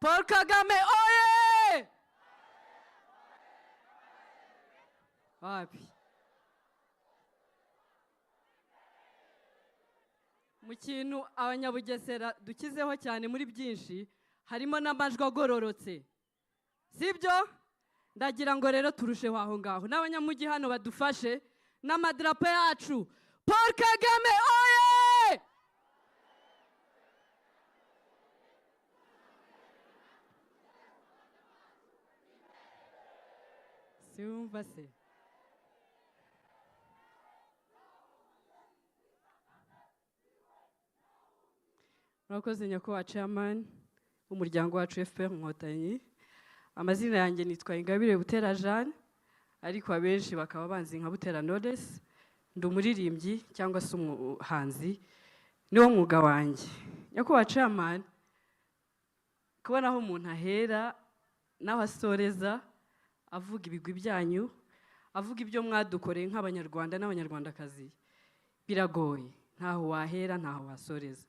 Paul Kagame oye! Wapi? Mu kintu Abanyabugesera dukizeho cyane muri byinshi harimo n'amajwi agororotse, sibyo? Ndagira ngo rero turusheho aho ngaho, n'abanyamujyi hano badufashe n'amadarapo yacu. Paul Kagame oye! Siwumva se? Murakoze, nyakubahwa chairman w'umuryango wacu FPR Inkotanyi. Amazina yanjye nitwa Ingabire Butera Jeanne, ariko abenshi bakaba banzi nka Butera Knowless. Ndi umuririmbyi cyangwa se umuhanzi, niwo mwuga wanjye. Nyakubahwa chairman, kubona aho umuntu ahera n'aho asoreza avuga ibigwi byanyu, avuga ibyo mwadukoreye nk'Abanyarwanda n'Abanyarwandakazi, biragoye. Ntaho wahera, ntaho wasoreza.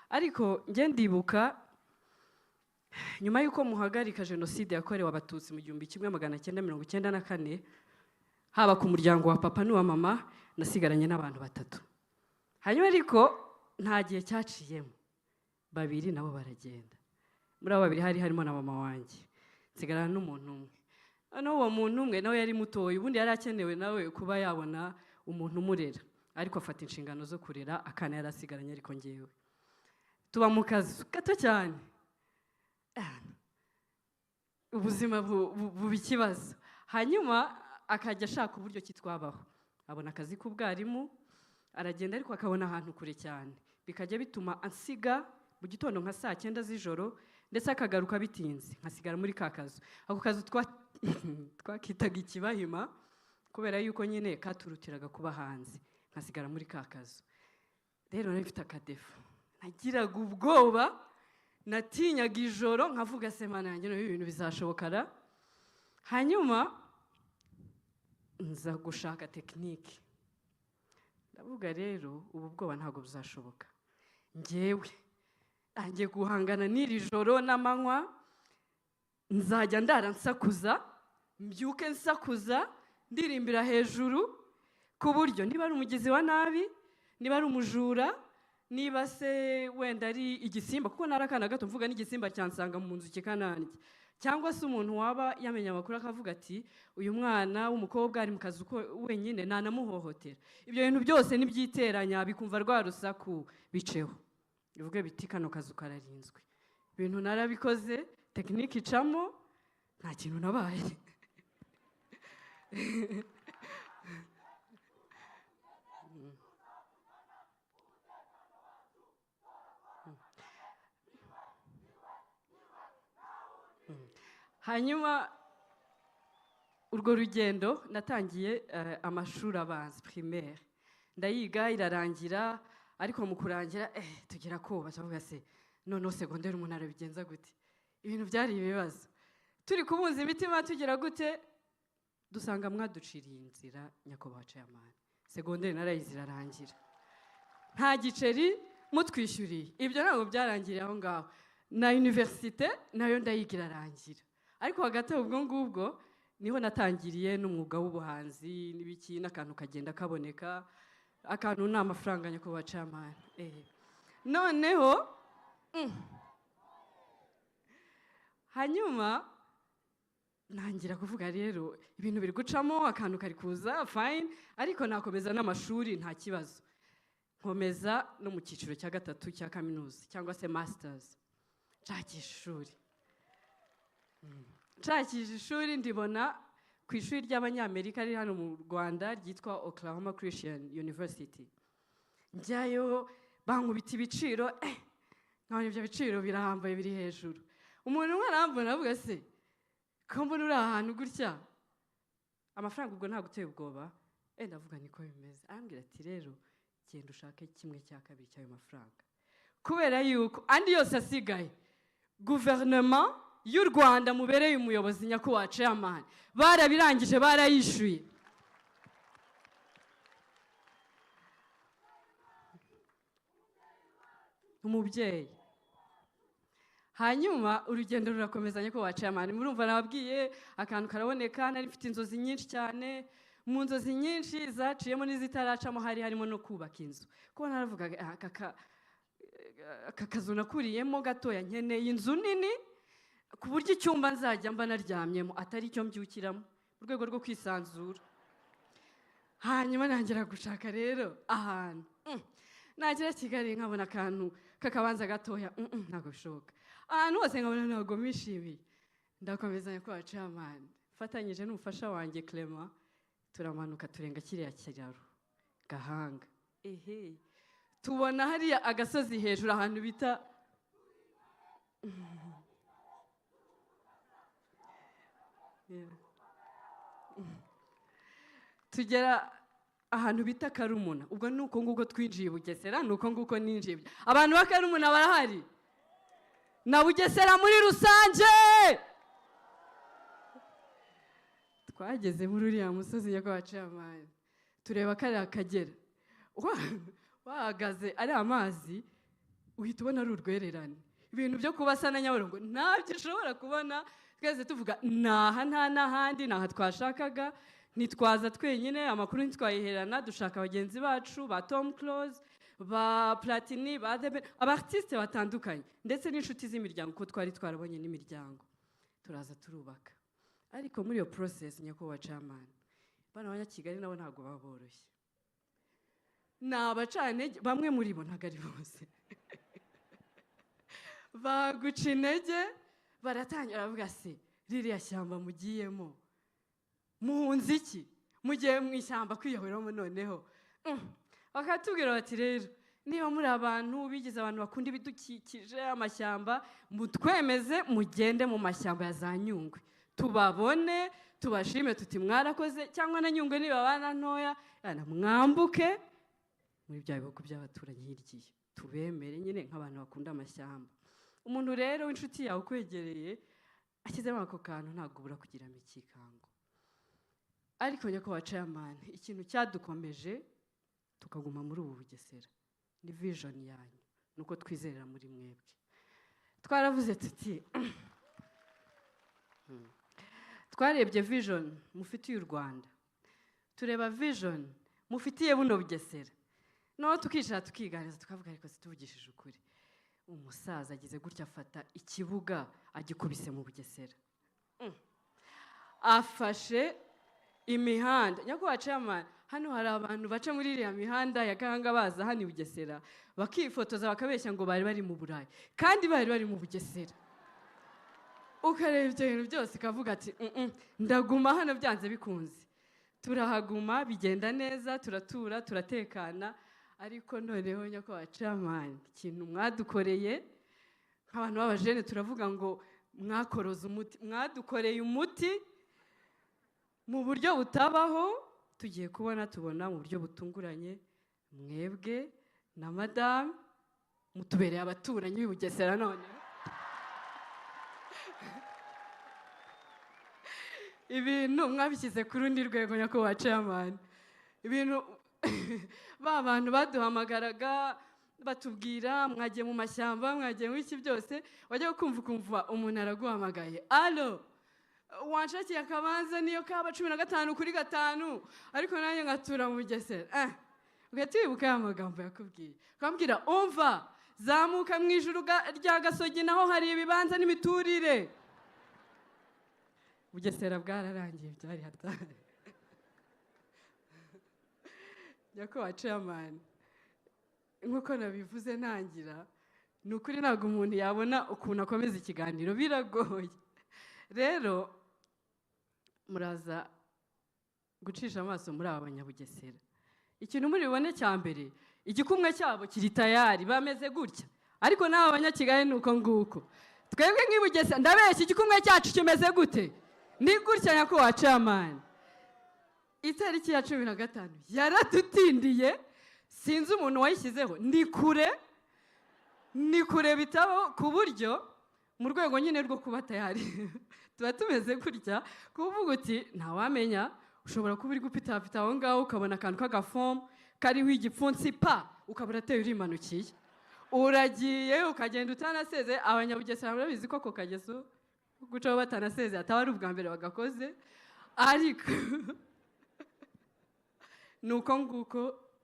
Ariko njye ndibuka nyuma y'uko muhagarika Jenoside yakorewe Abatutsi mu 1994, haba ku muryango wa papa n'uwa mama, nasigaranye n'abantu batatu. Hanyuma ariko nta gihe cyaciyemo, babiri nabo baragenda. Muri abo babiri hari harimo na mama wanjye, nsigarana n'umuntu umwe. Noneho uwo muntu umwe nawe yari mutoya, ubundi yari akenewe nawe kuba yabona umuntu umurera, ariko afata inshingano zo kurera akana yari asigaranye. Ariko ngewe tuba mu kazu gato cyane, ubuzima buba ikibazo. Hanyuma akajya ashaka uburyo ki twabaho, abona akazi k'ubwarimu, aragenda, ariko akabona ahantu kure cyane, bikajya bituma ansiga mu gitondo nka saa 9 z'ijoro, ndetse akagaruka bitinze, nkasigara muri ka kazu. Ako kazu twakitaga ikibahima, kubera yuko nyine katurutiraga kuba hanze. Nkasigara muri ka kazu. Rero nari mfite akadéfaut: nagiraga ubwoba, natinyaga ijoro, nkavuga: "Se Mana yanjye, noneho ibintu bizashobokara?" Hanyuma nza gushaka technique. Ndavuga: "Rero ubu bwoba ntabwo buzashoboka. Ngewe ngiye guhangana n'iri joro n'amanywa. Nzajya ndara nsakuza, mbyuke nsakuza, ndirimbira hejuru, ku buryo niba ari umugizi wa nabi, niba ari umujura, niba se wenda ari igisimba," kuko nari akana gato, mvuga n'igisimba cyansanga mu nzu kikanandya, cyangwa se umuntu waba yamenya amakuru akavuga ati: "Uyu mwana w'umukobwa ari mu kazu ko wenyine, nanamuhohotera," ibyo bintu byose nibyiteranya bikumva rwa rusaku, biceho bivuge biti: 'Kano kazu kararinzwe.'" Ibintu narabikoze, technique icamo, nta kintu nabaye. Hanyuma urwo rugendo natangiye amashuri abanza, primaire, ndayiga irarangira. Ariko mu kurangira tugera koba tuvuga: "Se noneho secondaire umuntu arabigenza gute?" Ibintu byari ibibazo, turi kubunza imitima, tugira gute, dusanga mwaduciriye inzira, nyakubahwa chairman. Secondaire narayize irarangira nta giceri mutwishyuriye. Ibyo ntabwo byarangiriye aho ngaho, na université nayo ndayiga irarangira. Ariko hagati aho, ubwo ngubwo niho natangiriye n'umwuga w'ubuhanzi n'ibiki, n'akantu kagenda kaboneka. Akantu ni amafaranga, nyakubahwa chairman. Noneho hanyuma ntangira kuvuga: "Rero ibintu biri gucamo, akantu kari kuza, fine, ariko nakomeza n'amashuri nta kibazo." Nkomeza no mu cyiciro cya gatatu cya kaminuza cyangwa se masters, nshakisha ishuri. Nshakisha ishuri, ndibona ku ishuri ry'Abanyamerika riri hano mu Rwanda ryitwa Oklahoma Christian University. Njyayo, bankubita ibiciro, nkabona ibyo biciro birahambaye, biri hejuru. Umuntu umwe arambona, avuga: "Se ko mbona uri ahantu gutya, amafaranga ubwo ntabwo uteye ubwoba?" Ndavuga: "Niko bimeze." Arambwira ati: "Rero genda ushake kimwe cya kabiri cy'ayo mafaranga, kubera yuko andi yose asigaye guverinoma y'u Rwanda mubereye umuyobozi, nyakubahwa chairman, barabirangije, barayishyuye." Umubyeyi. Hanyuma urugendo rurakomeza, nyakubahwa chairman. Murumva nababwiye akantu karaboneka. Nari mfite inzozi nyinshi cyane. Mu nzozi nyinshi zaciyemo n'izitaracamo hari harimo no kubaka inzu, kuko naravugaga: "Ah, aka kazu nakuriyemo gatoya, nkeneye inzu nini ku buryo icyumba nzajya mba naryamyemo atari icyo mbyukiramo, mu rwego rwo kwisanzura." Hanyuma ntangira gushaka rero ahantu. Nagera Kigali nkabona akantu k'akabanza gatoya, ntabwo bishoboka. Ahantu hose nkabona ntabwo mishimiye. Ndakomeza, nyakubahwa chairman, mfatanyije n'umufasha wanjye Clement, turamanuka turenga kiriya kiraro Gahanga, ehe, tubona hariya agasozi hejuru ahantu bita. Yeah. Tugera ahantu bita Karumuna. Ubwo ni uko nguko twinjiye i Bugesera, ni uko nguko ninjiye. Abantu ba Karumuna barahari na Bugesera muri rusange. Twageze muri uriya musozi, nyakubahwa chairman, tureba kariya Kagera. Wahagaze ari amazi uhita ubona ari urwererane. Ibintu byo kuba asa na Nyabarongo ntabyo ushobora kubona. Twese tuvuga naha, nta n'ahandi, naha twashakaga. Ntitwaza twenyine, amakuru ntitwayiherana, dushaka bagenzi bacu ba Tom Close, ba Platini, ba The Ben, aba artiste batandukanye, ndetse n'inshuti z'imiryango, kuko twari twarabonye n'imiryango. Turaza turubaka. Ariko muri iyo process, nyakubahwa chairman, bano Abanyakigali nabo ntabwo baba boroshye, ni abacantege bamwe muri bo, ntabwo ari bose. Baguca intege, baratangira baravuga: "Se ririya shyamba mugiyemo muhunze iki? Mugiye mu ishyamba kwiyahuramo noneho?" Bakatubwira bati: "Rero niba muri abantu bigize abantu bakunda ibidukikije, amashyamba, mutwemeze mugende mu mashyamba ya za Nyungwe tubabone, tubashime tuti mwarakoze, cyangwa na Nyungwe nibabana ntoya yana, mwambuke muri bya bihugu by'abaturanyi hirya iyo, tubemere nyine nk'abantu bakunda amashyamba." Umuntu rero w'inshuti yawe ukwegereye ashyizemo ako kantu, ntabwo ubura kugiramo ikikango. Ariko nyakubahwa chairman, ikintu cyadukomeje tukaguma muri ubu Bugesera ni vision yanyu, ni uko twizerera muri mwebwe. Twaravuze tuti, twarebye vision mufitiye u Rwanda, tureba vision mufitiye buno Bugesera, noneho tukicara tukiganiriza, tukavuga: "Ariko tuvugishije ukuri, umusaza agize gutya afata ikibuga agikubise mu Bugesera, afashe imihanda." Nyakubahwa chairman, hano hari abantu baca muri iriya mihanda ya Gahanga baza hano i Bugesera, bakifotoza, bakabeshya ngo bari bari mu Burayi kandi bari bari mu Bugesera. Ukareba ibyo bintu byose ukavuga ati: Ndaguma hano byanze bikunze." Turahaguma, bigenda neza, turatura, turatekana. Ariko noneho, nyakubahwa chairman, ikintu mwadukoreye nk'abantu b'abajene, turavuga ngo mwakoroze umuti, mwadukoreye umuti mu buryo butabaho. Tugiye kubona tubona mu buryo butunguranye mwebwe na madamu mutubereye abaturanyi b'i Bugesera. None ibintu mwabishyize ku rundi rwego, nyakubahwa chairman. Ibintu ba bantu baduhamagaraga batubwira mwagiye mu mashyamba, mwagiye mu iki byose, wajya kumva ukumva umuntu araguhamagaye: "Alo, wanshakiye akabanza niyo kaba 15 kuri 5, ariko nanjye ngatura mu Bugesera." Ugahita wibuka ya magambo yakubwiye, ukambwira: "Umva, zamuka mu ijuru rya Gasogi, naho hari ibibanza n'imiturire." Bugesera bwararangiye, byari hatari. Nyakubahwa chairman, nk'uko nabivuze ntangira, ni ukuri ntabwo umuntu yabona ukuntu akomeza ikiganiro, biragoye. Rero muraza gucisha amaso muri aba Banyabugesera, ikintu muri bubone cya mbere, igikumwe cyabo kiri tayari, bameze gutya. Ariko n'aba Banyakigali ni uko nguko. Twebwe nk'i Bugesera, ndabeshya? Igikumwe cyacu kimeze gute? Ni gutya, nyakubahwa chairman. Itariki ya 15 yaradutindiye, sinzi umuntu wayishyizeho, ni kure, ni kure bitabaho, ku buryo mu rwego nyine rwo kuba tayari tuba tumeze gutya, kuvuga uti ntawamenya, ushobora kuba uri gupitapita aho ngaho ukabona akantu k'agafomu kariho igipfunsi pa, ukaba urateye urimanukiye. Uragiye ukagenda utanaseze. Abanyabugesera murabizi ko ako kageso gucaho batanaseze ataba ari ubwa mbere bagakoze, ariko ni uko nguko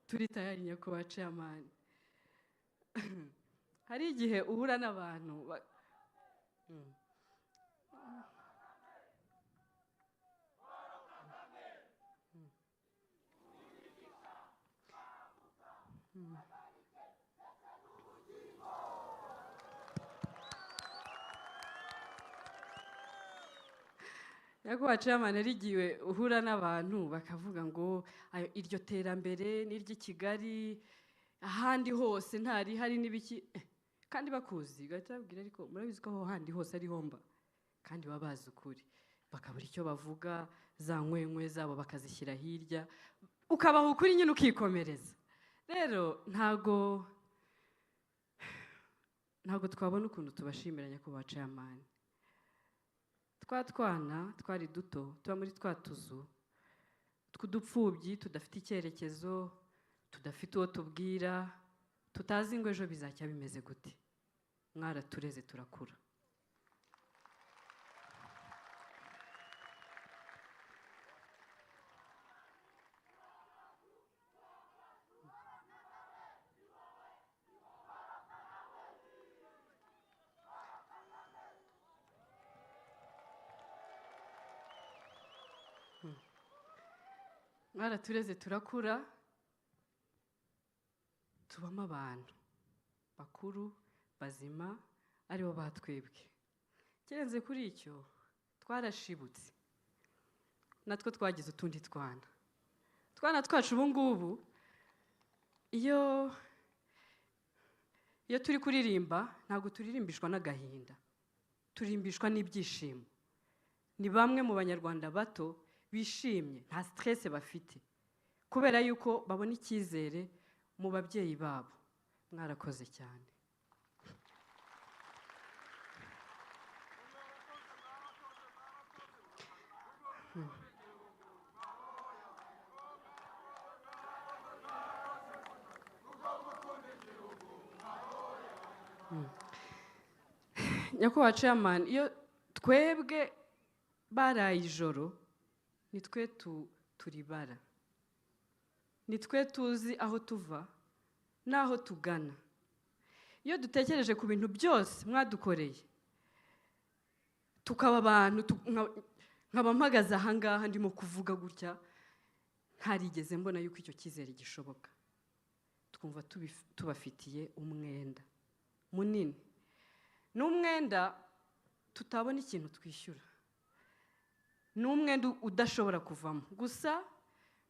turi tayari. Nyakubahwa chairman, hari igihe uhura n'abantu Nyakubahwa chairman, hari igihe uhura n'abantu bakavuga ngo "Ayo, iryo terambere ni iry'i Kigali, ahandi hose ntarihari n'ibiki." Kandi bakuzi, ugahita babwira, ariko murabizi ko aho handi hose ariho mba, kandi baba bazi ukuri, bakabura icyo bavuga, za nkwenkwe zabo bakazishyira hirya, ukabaha ukuri nyine ukikomereza. Rero ntago twabona ukuntu tubashimira, nyakubahwa chairman. Twa twana twari duto, tuba muri twa tuzu tw'udupfubyi, tudafite icyerekezo, tudafite uwo tubwira, tutazi ngo ejo bizacya bimeze gute, mwaratureze turakura. Mwaratureze turakura, tubamo abantu bakuru bazima aribo batwebwe. Kirenze kuri icyo, twarashibutse, natwo twagize utundi twana. Twana twacu ubu ngubu, iyo turi kuririmba ntabwo turirimbishwa n'agahinda, turirimbishwa n'ibyishimo. Ni bamwe mu banyarwanda bato bishimye, nta stress bafite, kubera yuko babona icyizere mu babyeyi babo. Mwarakoze cyane. Nyakubahwa chairman, iyo twebwe baraye ijoro, ni twe turibara, ni twe tuzi aho tuva n'aho tugana. Iyo dutekereje ku bintu byose mwadukoreye, tukaba abantu, nkaba mpagaze aha ngaha ndimo kuvuga gutya, ntarigeze mbona yuko icyo cyizere gishoboka, twumva tubafitiye umwenda munini. Ni umwenda tutabona ikintu twishyura, ni umwenda udashobora kuvamo. Gusa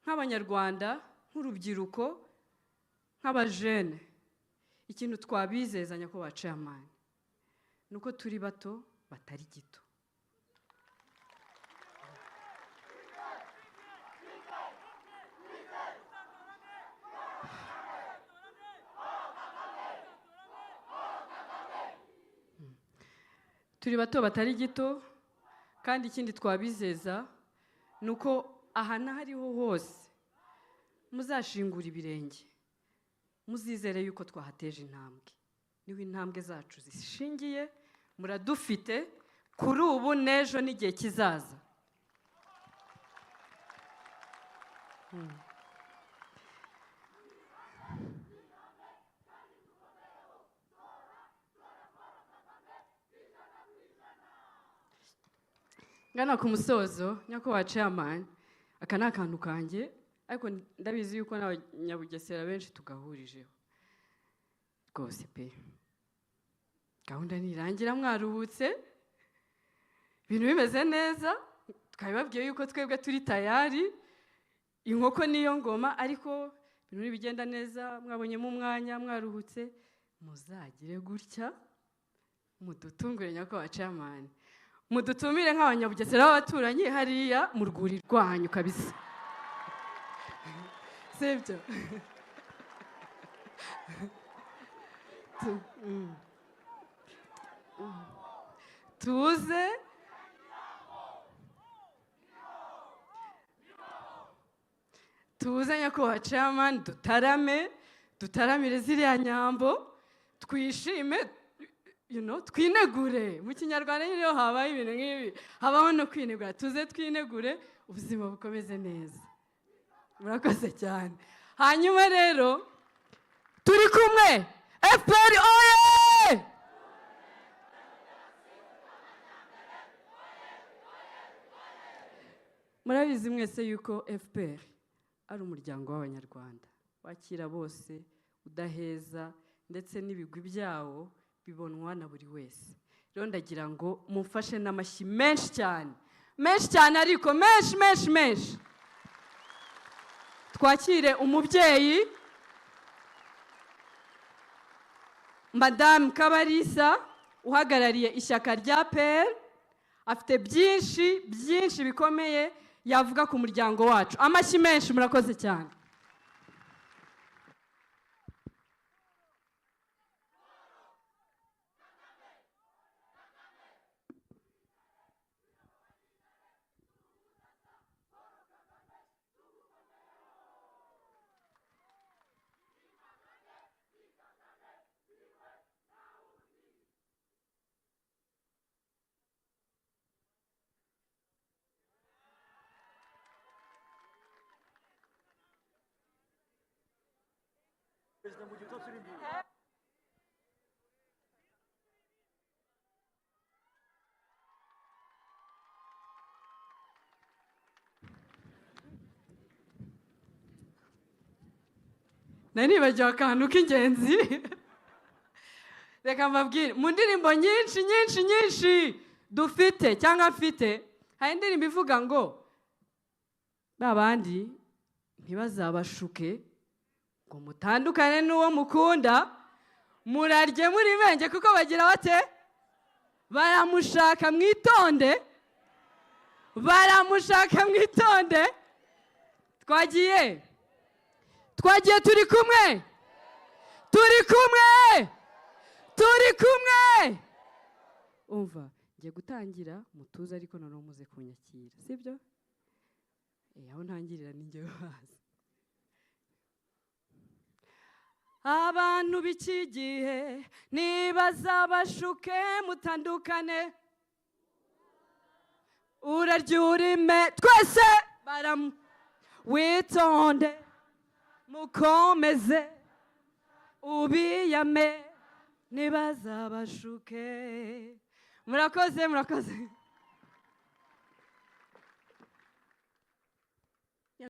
nk'abanyarwanda, nk'urubyiruko, nk'abajene, ikintu twabizeza nyakubahwa chairman ni uko turi bato batari gito. Turi bato batari gito, kandi ikindi twabizeza ni uko aha n'ahariho hose muzashingura ibirenge, muzizere yuko twahateje intambwe. Niho intambwe zacu zishingiye, muradufite kuri ubu n'ejo n'igihe kizaza. Ngana ku musozo, nyakubahwa chairman, aka ni akantu kanjye, ariko ndabizi yuko n'abanyabugesera benshi tugahurijeho rwose pe. Gahunda nirangira mwaruhutse, ibintu bimeze neza, twabibabwiye yuko twebwe turi tayari, inkoko niyo ngoma, ariko ibintu nibigenda neza, mwabonyemo umwanya, mwaruhutse, muzagire gutya mudutungure nyakubahwa chairman, mudutumire nk'abanyabugesera b'abaturanyi hariya mu rwuri rwanyu kabisa, sibyo? Tuze tuze nyakubahwa chairman, dutarame, dutaramire ziriya nyambo, Twishime, twinegure. Mu Kinyarwanda nyine iyo habaye ibintu nk'ibi habaho no kwinegura. Tuze twinegure, ubuzima bukomeze neza. Murakoze cyane. Hanyuma rero turi kumwe, FPR oye! Murabizi mwese yuko FPR ari umuryango w'Abanyarwanda wakira bose, udaheza, ndetse n'ibigwi byawo bibonwa na buri wese. Rero ndagira ngo mumfashe n'amashyi menshi cyane, menshi cyane, ariko menshi, menshi, menshi, twakire umubyeyi Madamu Kabarisa uhagarariye ishyaka rya PL. Afite byinshi byinshi bikomeye yavuga ku muryango wacu. Amashyi menshi, murakoze cyane. Perezida mu gihe utasubira imbere. Nari nibagiwe akantu k'ingenzi. Reka mbabwire, mu ndirimbo nyinshi nyinshi nyinshi dufite cyangwa mfite, hari indirimbo ivuga ngo ba bandi ntibazabashuke ngo mutandukane n'uwo mukunda, murarye muri menge, kuko bagira bate? Baramushaka, mwitonde, baramushaka, mwitonde. Twagiye, twagiye, turi kumwe, turi kumwe, turi kumwe. Umva, ngiye gutangira mutuze, ariko noneho muze kunyakira, sibyo? Aho ntangirira ni njyewe bazi. Abantu b'iki gihe ntibazabashuke mutandukane, urarya urime twese baramu, witonde, mukomeze ubiyame, ntibazabashuke. Murakoze, murakoze.